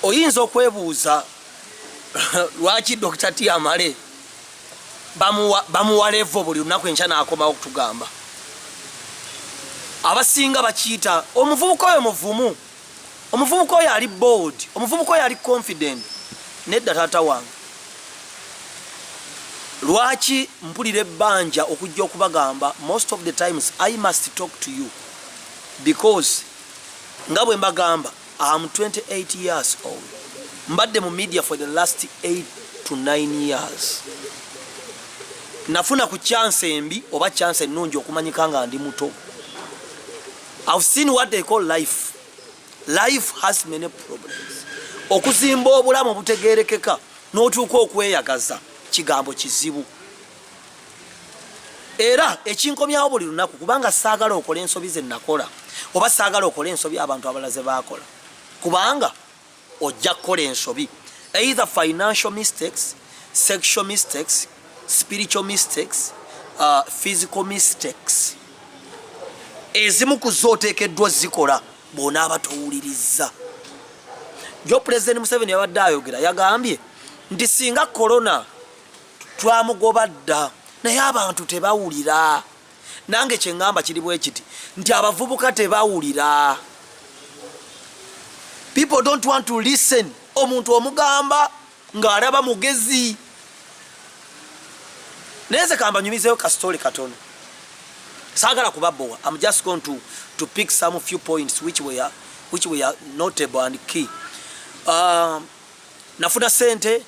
Oyinza okwebuuza lwaki Dr. Tiamale bamuwa levo buli lunaku enkya n'akomawo okutugamba. Abasinga bakiyita omuvubuka oyo muvumu, omuvubuka oyo ali bold, omuvubuka oyo ali confident. Nedda taata wange, lwaki mpulira ebbanja okujja okubagamba? Most of the times I must talk to you because nga bwe mbagamba, am 28 years old, mbadde mu media for the last 8 to 9 years. Nafuna ku chance embi oba chance ennungi okumanyika nga ndi muto. I've seen what they call life. Life has many problems. Okuzimba obulamu obutegerekeka n'otuuka okweyagaza kigambo kizibu, era ekinkomyawo buli lunaku, kubanga saagala okola ensobi ze nakola oba saagala okola ensobi abantu abalala ze baakola, kubanga ojja kukola ensobi, either financial mistakes, sexual mistakes, spiritual mistakes, physical mistakes. Ezimu ku zo oteekeddwa zikola bw'onaaba towuliriza. Jo Pulezidenti Museveni yabadde ayogera, yagambye nti singa korona twamugoba dda, naye abantu tebawulira. Nange kyeŋŋamba kiri bwe kiti nti abavubuka tebawulira. People don't want to listen. Omuntu omugamba ng'alaba mugezi, naye nze kambanyumizeyo ka story katono. Saagala kubabowa. I'm just going to pick some few points which were notable and key. Nafuna sente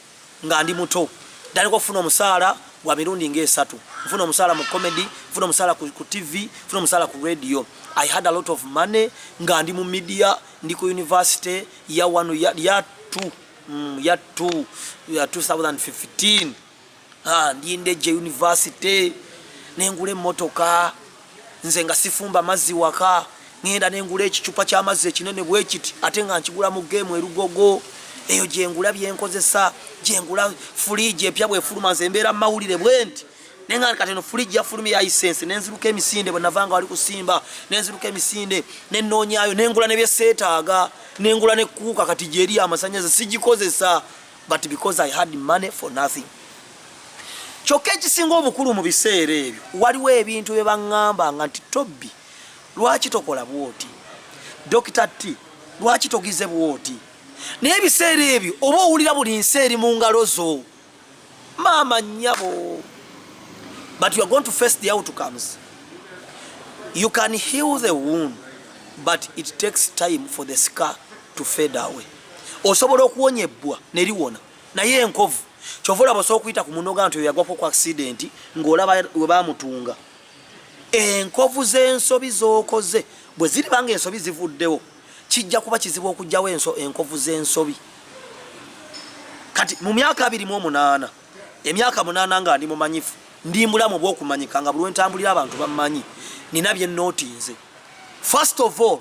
nga ndi muto, ntandika okufuna omusaala gwa mirundi ngaesatu. Nfuna omusaala mu comedy, nfuna omusaala ku TV, nfuna omusaala ku radio. I had a lot of money nga ndi mu media, ndi ku university ya 1 ya 2, ya 2, ya 2015. Ah, ndi Ndejje University, nengula emmotoka. Nze nga sifumba mazzi waka, ŋŋenda nengula ekicupa ky'amazzi ekinene bwe kiti, ate nga nkigula mu geemu erugogo eyo gyengula byenkozesa, gyengula fridge epya. Bwefuluma nze mbeera mumawulire bwe nti, nenga kati eno fridge yafulumya ya Hisense, nenziruka emisinde. Bwe navanga wali kusimba, nenziruka emisinde, nenoonyayo, nengula nebyeseetaaga, nengula nekuuka. Kati gyeri amasanyaze sigikozesa, but because I had money for nothing. Kyokka ekisinga obukulu, mu biseera ebyo waliwo ebintu bye baŋŋambanga nti, "Tobbi, lwaki tokola bwoti? Dr T, lwaki togize bwoti?" Naye ebiseera ebyo oba owulira buli nsi eri mu ngalo zo, maama nnyabo. But you are going to face the outcomes. You can heal the wound, but it takes time for the scar to fade away. Osobola okuwonya ebbwa neliwona, naye enkovu, kyova olaba osobola okuyita ku munoga nti oyo yagwako ku accident, ng'olaba we bamutunga. Enkovu z'ensobi z'okoze bwe ziriba nga ensobi zivuddewo, kijja kuba kizibu okugjawo enkovu z'ensobi. Kati mu myaka 28, emyaka 8 nga ndi mumanyifu, ndi mulamu bw'okumanyika, nga buli wentambulira abantu bammanyi, nina bye nootinze. First of all,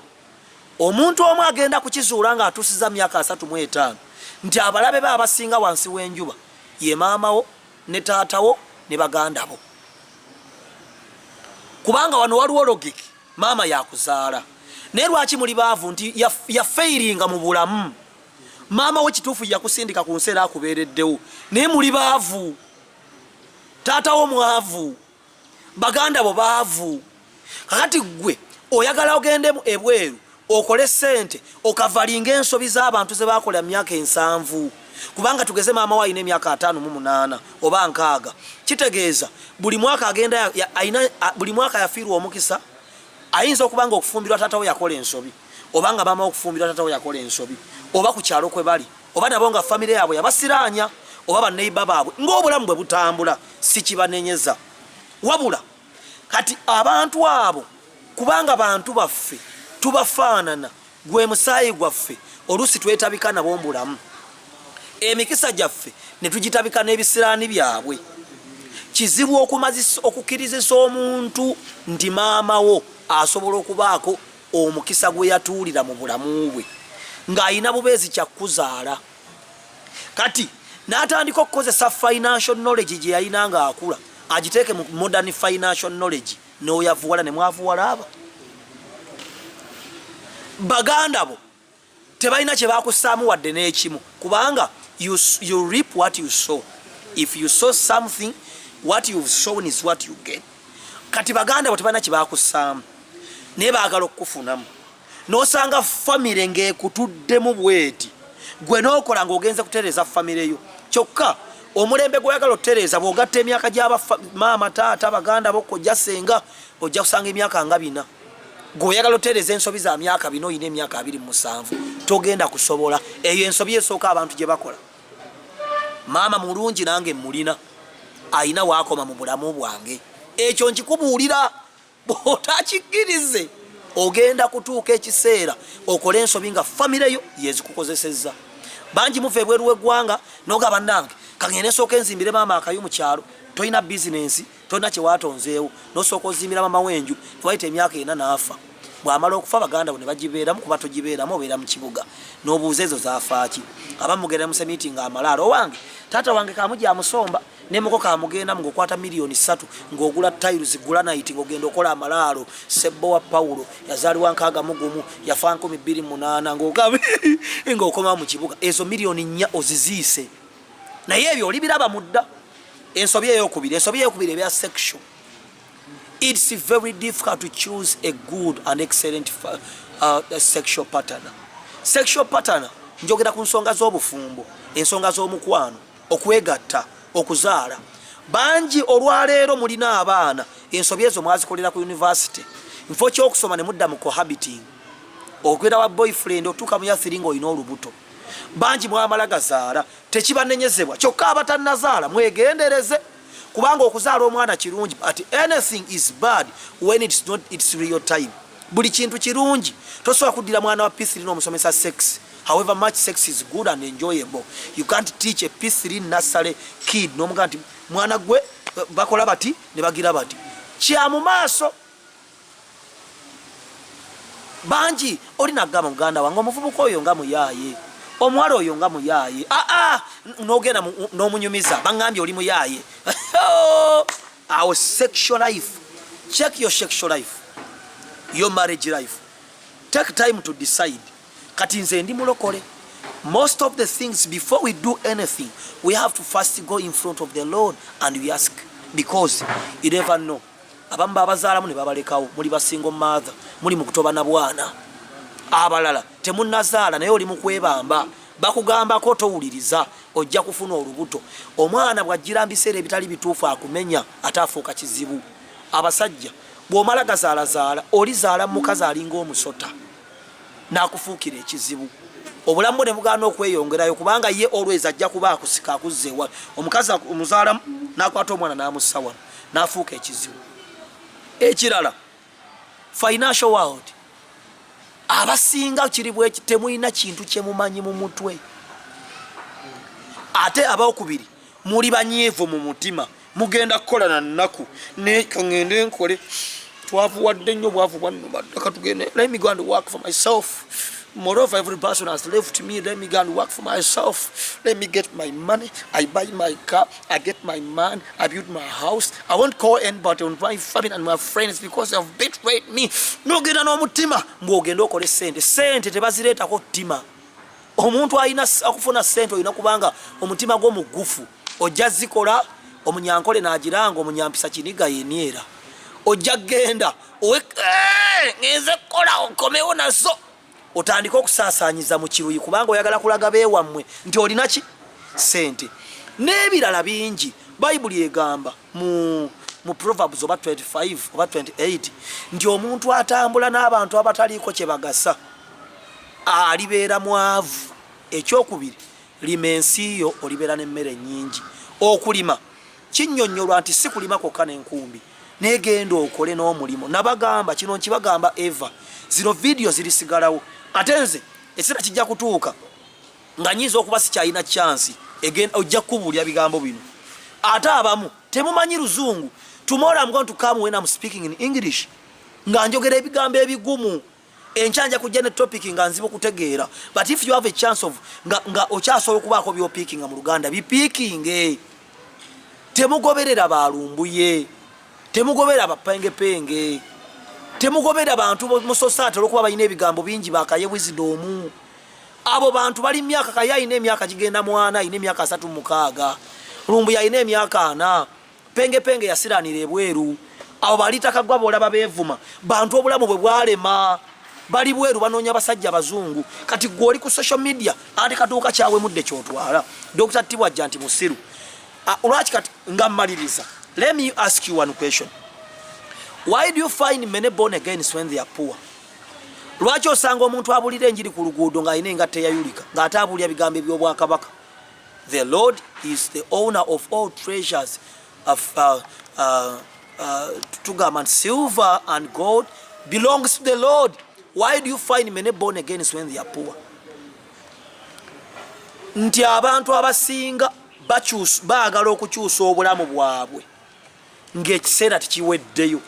omuntu omu agenda kukizuula ng'atuusiza myaka 35 nti abalabe be abasinga wansi w'enjuba ye maamawo ne taatawo ne baganda bo, kubanga wano waliwo logic. Maama yakuzaala, naye lwaki muli baavu? Nti yafeiringa mu bulamu. Maama we kituufu yakusindika ku nsi era akubeereddewo, naye muli baavu. Taatawo mwavu, baganda bo baavu. Kakati gwe oyagala ogende ebweru okole sente okavalinga ensobi z'abantu ze bakola myaka 70. Kubanga tugeze maama we alina emyaka 58 oba 60, kitegeeza buli mwaka agenda alina buli mwaka yafiirwa omukisa. Ayinza okuba nga okufumbirwa taata we yakola ensobi, oba nga maama we okufumbirwa taata we yakola ensobi, oba ku kyalo kwe bali, oba nabo nga famire yaabwe yabasiraanya, oba baneiba baabwe. Ng'obulamu bwe butambula, si kibanenyeza. Wabula kati abantu abo, kubanga bantu baffe, tubafaanana, gwe musaayi gwaffe, oluusi twetabika nabo mbulamu, emikisa gyaffe ne tugitabika n'ebisiraani byabwe. Kizibu okukkirizisa omuntu nti maama wo asobola okubaako omukisa gwe yatuulira mu bulamu bwe ng'alina bubeezi kyakuzaala. Kati n'atandika okukozesa financial knowledge gye yalina ng'akula, agiteeke mu modern financial knowledge, n'oyavuwala ne mwavuwala. Aba baganda bo. Tebalina kye bakussaamu wadde n'ekimu, kubanga you reap what you sow. If you sow something, what you've sown is what you get. Kati baganda bo tebalina kye bakussaamu, naye baagala okukufunamu. N'osanga famire ng'ekutuddemu bweti, gwe n'okola ng'ogenze kutereeza famire yo. Kyokka omulembe gw'oyagala otutereeza, bw'ogatta emyaka gy'aba maama, taata, baganda bo, kojja, senga, ojja kusanga emyaka nga 40. Gweoyagala otereeza ensobi za myaka 40, oyina emyaka 27, togenda kusobola. Eyo ensobi esooka abantu gye bakola. Maama mulungi, nange mulina, ayina waakoma mu bulamu bwange. Ekyo nkikubuulira, bw'otakikkirize ogenda kutuuka ekiseera okole ensobi nga famire yo yezikukozesezza. Bangi muva ebweru w'eggwanga noga, "Bannange, kagende nsooka enzimbire maama akayu mu kyalo." Tolina bizinensi, tolina kyewatonzeewo, nosooka ozimbira mama w'enju. Tewayita emyaka 4 n'afa. Bw'amala okufa, baganda bo ne bagibeeramu, kuba togibeeramu, obeera mu kibuga. N'obuuza, "Ezo zaafaaki?" Abamu mugenda mu semiti nga amalaalo, "Owange taata wange kamugi amusomba nemuko kamugenda," ng'okwata miliyoni 3 ng'ogula tiles, granite, ng'ogenda okola amalaalo. Sebbo wa Pawulo yazaalibwa 61, yafa 2008, ng'okoma mu kibuga, ezo miliyoni 4 oziziise. Naye ebyo olibiraba mudda. Ensobi eyokubiri ebya sexual. It's very difficult to choose a good and excellent sexual partner. Sexual partner, njogera ku nsonga z'obufumbo, ensonga z'omukwano, okwegatta, okuzaala. Bangi olwaleero mulina abaana, ensobi ezo mwazikolera ku university. Nfo kyokusoma ne mudda mu cohabiting, okwera wa boyfriend, otuuka mu year 3 ng'olina olubuto. Bangi mwamala gazaala, tekibanenyezebwa. Kyokka abatannazaala mwegendereze, kubanga okuzaala omwana kirungi, but anything is bad when it's not its real time. Buli kintu kirungi. Tosobola kuddira mwana wa P3 n'omusomesa sex. However much sex is good and enjoyable, you can't teach a P3 nursery kid n'omugamba nti, "Mwana gwe, bakola bati ne bagira bati." Kya mu maaso. Bangi oli nagamba, "Muganda wange, omuvubuka oyo nga muyaaye, omuwala oyo nga muyaaye." Aa, nogenda n'omunyumiza, "Baŋŋambye oli muyaaye." Awo sexual life, check your sexual life, your marriage life. Take time to decide. Kati nze ndi mulokole. Most of the things, before we do anything, we have to first go in front of the Lord and we ask, because you never know. Abamu babazaalamu ne babalekawo, muli ba single mother, muli mu kutoba na bwana. Abalala temunnazaala, naye oli mu kwebamba, bakugambako towuliriza, ojja kufuna olubuto. Omwana bw'ajjira mu biseera ebitali bituufu, akumenya ate afuuka kizibu. Abasajja, bw'omala gazaalazaala, olizaala mukazi alinga omusota n'akufuukira ekizibu, obulamu bwe ne bugaana okweyongerayo, kubanga ye olweza ajja kuba akusika akuzza ewa omukazi omuzaalamu, n'akwata omwana n'amussa wano, n'afuuka ekizibu. Ekirala, financial world. Abasinga kiri bweki, temulina kintu kyemumanyi mu mutwe. Ate abokubiri, muli banyiivu mu mutima, mugenda kukola na nnaku, "Kaŋŋende nkole, twavuwadde nnyo, bwavu bwannuma, katugende. Let me go and work for myself. Moreover, every person has left me. Let me go and work for myself. Let me get my money. I buy my car, I get my man, I build my house. I won't call anybody on my family and my friends because they have betrayed me." Nogenda n'omutima mbw'ogenda okole sente. Sente tebazireetako ttima. Omuntu alina okufuna sente, olina kubanga omutima gwo mugufu, ojja zikola. Omunyankole nagiranga, omunyampisa kiniga yeniera. Ojja genda, "Ngenze kukola," okomewo nazo, otandike okusaasaanyiza mu kiruyi, kubanga oyagala kulaga beewammwe nti olina ki sente n'ebirala bingi. Bayibuli egamba mu Proverbs oba 25 oba 28 nti omuntu atambula n'abantu abataliiko kye bagasa alibeera mwavu. Ekyokubiri, lima ensi yo, olibeera n'emmere nnyingi. Okulima kinnyonnyolwa nti si kulima kwokka n'enkumbi, negenda okole n'omulimu. Nabagamba kino, nkibagamba, eva zino vidiyo zirisigalawo. Ate nze ekiseera kijja kutuuka nga nyinza okuba sikyalina chance, ojja kukubuulira bigambo bino. Ate abamu temumanyi Luzungu. Tomorrow I'm going to come when I'm speaking in English, nga njogera ebigambo ebigumu. Enkya nja kujja ne topic nga nzibu kutegeera, but if you have a chance of nga okyasobola okubaako byopickinga mu Luganda, bipickinge. Temugoberera balumbuye, temugoberera bapengepenge, temugoberera bantu mu society olwokuba balina ebigambo bingi, bakaye wisdom. Abo bantu bali myaka, Kaye alina emyaka gigenda mwana, alina emyaka 36, Lumbuye alina emyaka 40, Penge Penge yasiranira ebweru. Abo balitakagwa bolaba beevuma, bantu obulamu bwe bwalema, bali bweru banoonya basajja bazungu. Kati gwe oli ku social media, ate kaduuka kyawemudde kyotwala Dr Tibwajja nti musiru. Lwaki? Kati nga mmaliriza, let me ask you one question. Why do you find many born agains when they are poor? Lwaki osanga omuntu abulira enjiri ku luguudo ng'alina engatto eyayulika, ng'ate abuulira bigambo eby'obwakabaka? The Lord is the owner of all treasures of, tugamba nti silver and gold belongs to the Lord. Why do you find many born agains when they are poor? Nti abantu abasinga baagala okukyusa obulamu bwabwe ng'ekiseera tekiweddeyo.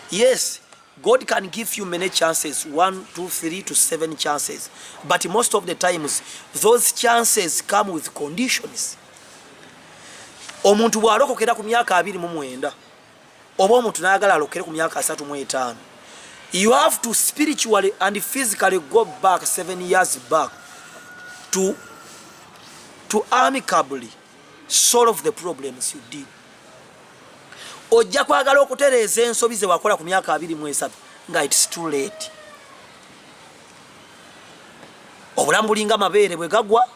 Yes, God can give you many chances, one, two, three to seven chances, but most of the times those chances come with conditions. Omuntu bw'alokokera ku myaka 29, oba omuntu n'ayagala alokere ku myaka 35, you have to spiritually and physically go back 7 years back to amicably solve the problems you did. Ojja kwagala okutereeza ensobi ze wakola ku myaka 23 nga it's too late. Obulamu bulinga mabeere, bwe gagwa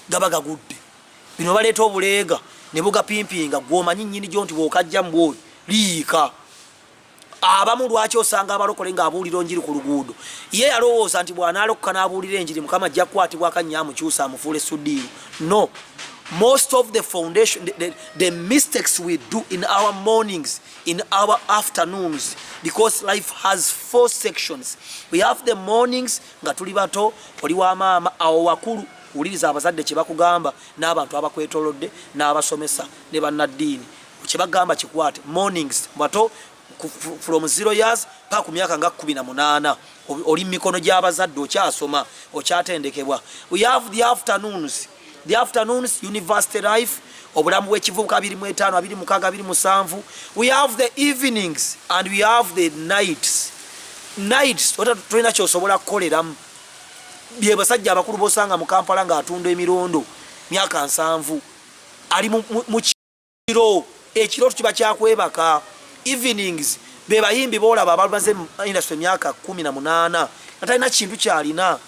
gaba gagudde. Bino baleeta obuleega ne bugapimpinga, gwomanyi nnyini gyo nti bw'okajja mu bwoli liyiika. Abamu lwaki osanga abalokole ng'abuulira enjiri ku luguudo? Ye yalowooza nti bw'anaalokoka n'abuulira enjiri, Mukama ajja kukwatibwako nnyo amukyusa amufuule sudiiru. No, most of the foundation, the mistakes we do in our mornings, in our afternoons, because life has four sections. We have the mornings, nga tuli bato, oli wa maama, awo wakulu wuliriza abazadde kye bakugamba n'abantu abakwetolodde n'abasomesa ne bannaddiini, kye bagamba kikwate. Mornings, bato, from 0 years paka ku myaka nga 18, oli mu mikono gy'abazadde, okyasoma, okyatendekebwa. We have the afternoons. The afternoons, university life, obulamu bw'ekivubuka, 25, 26, 27. We have the evenings and we have the nights. Nights ota tolina kyosobola kukoleramu. Bye basajja abakulu bosanga mu Kampala ng'atunda emirondo, myaka 70, ali mu kiro. Ekiro kiba kyakwebaka. Evenings be bayimbi boolaba abamaze mu industry emyaka 18 nga talina kintu kyalina,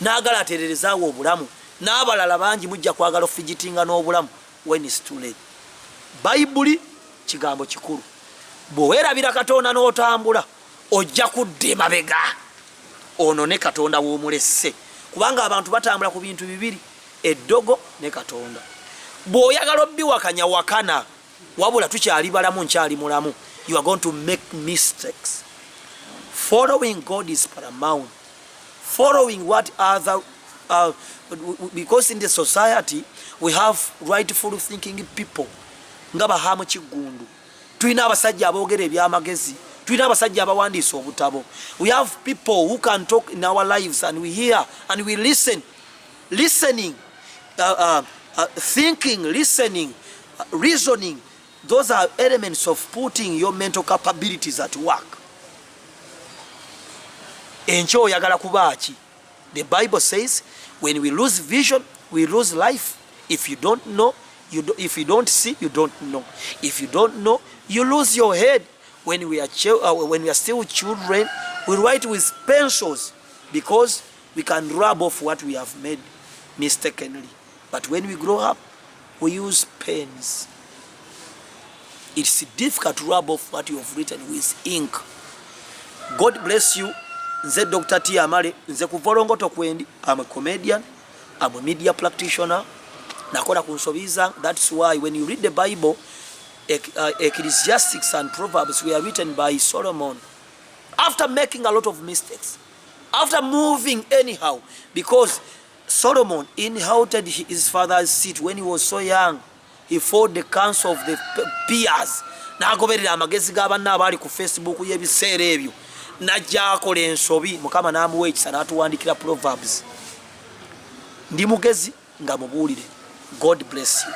n'agala atererezaawo obulamu, n'abalala bangi. Mujja kwagala ofigitinga n'obulamu when it's too late. Bayibuli kigambo kikulu. Bw'owerabira Katonda n'otambula, ojja kudda emabega ono ne Katonda w'omulesse, kubanga abantu batambula ku bintu bibiri, eddogo ne Katonda. Bw'oyagala obbiwakanya, wakana, wabula tukyali balamu, nkyali mulamu. You are going to make mistakes. Following God is paramount. Following what other, because in the society we have rightful thinking people nga Bahamu Kiggundu, tulina abasajja aboogera ebyamagezi, tulina abasajja abawandiisa obutabo. We have people who can talk in our lives and we hear and we listen. Listening, thinking, listening, reasoning, those are elements of putting your mental capabilities at work. Enkya oyagala kuba ki? The Bible says when we lose vision, we lose life. If you don't know, you do, if you don't see, you don't know. If you don't know, you lose your head. When we are still children, we write with pencils because we can rub off what we have made mistakenly, but when we grow up, we use pens. It's difficult to rub off what you have written with ink. God bless you. Nze Dr T Amale, nze kuva olongoto kwendi. Am a comedian, am a media practitioner. Nakola ku nsobi zange. That's why when you read the Bible, Ecclesiastics and Proverbs were written by Solomon after making a lot of mistakes, after moving anyhow, because Solomon inherited his father's seat when he was so young. He followed the counsel of the peers, n'agoberera amagezi g'abanna abaali ku Facebook y'ebiseera ebyo, najja akola ensobi. Mukama n'amuwa ekisa n'atuwandikira Proverbs. Ndi mugezi nga mubuulire. God bless you.